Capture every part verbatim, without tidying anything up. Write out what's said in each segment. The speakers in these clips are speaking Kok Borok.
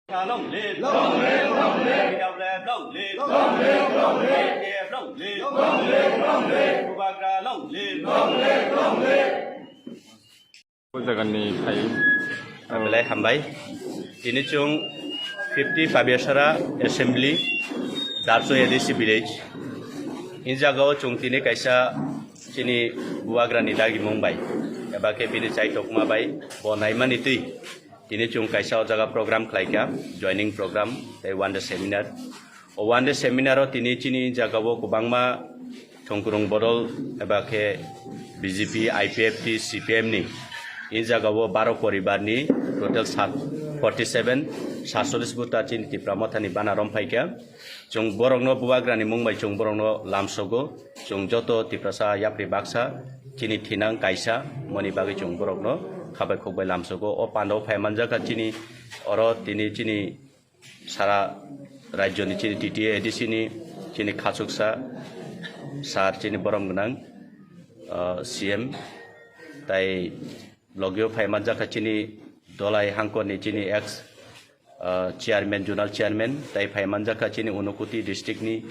Long live! Long live! Long live! Long live! Long live! Long live! Long live! Long live! Long live! Bubagra long live! Long live! Long live! O jagani khai. Belai hambai. Tini chwng fifty Pabiasara Assembly, Darso A D C Village. In jagao chwng tini kaisa chini bubagrani dagimung bai, eba khe bini chaitokma bai bo naimani twi. Tini chwng kaisa o jaga program khlaikha, joining program tei one day seminar. O one day seminar o tini chini jagao kwbangma thongkwrwng bodol eba khe B J P, I P F T, C P M ni. In jagao baro poribar ni total sat, forty seven, satcholish buta chini Tipra Mothani bana rom phaikha. Chwng borokno bubagrani mung bai chwng borokno lamsogo. Chwng joto Tiprasa yapri baksa chini thinang kaisa moni bagwi chwng borokno khabai khokbai lamsogo. O pandao phai manjakha chini oro tini chini sara rajyoni chini T T A A D C ni chini khachuksa sir chini borom gwnang, ah, C M tai logio phai manjakha chini Dolai Hangkorni chini ex, ah, chairman, zonal chairman, tai phai manjakha chini Unakoti district ni,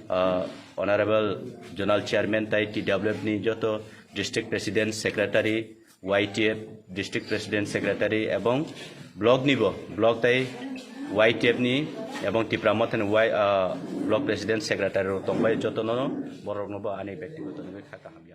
ah, honorable zonal chairman tai T W F ni joto district president, secretary, Y T F district president, secretary ebong block ni bo, block tai Y T F ni ebong Tipra Mothani Y, ah, block president, secretary rok tongbai jotono borokno bo ani bektigoto ni kha kaham.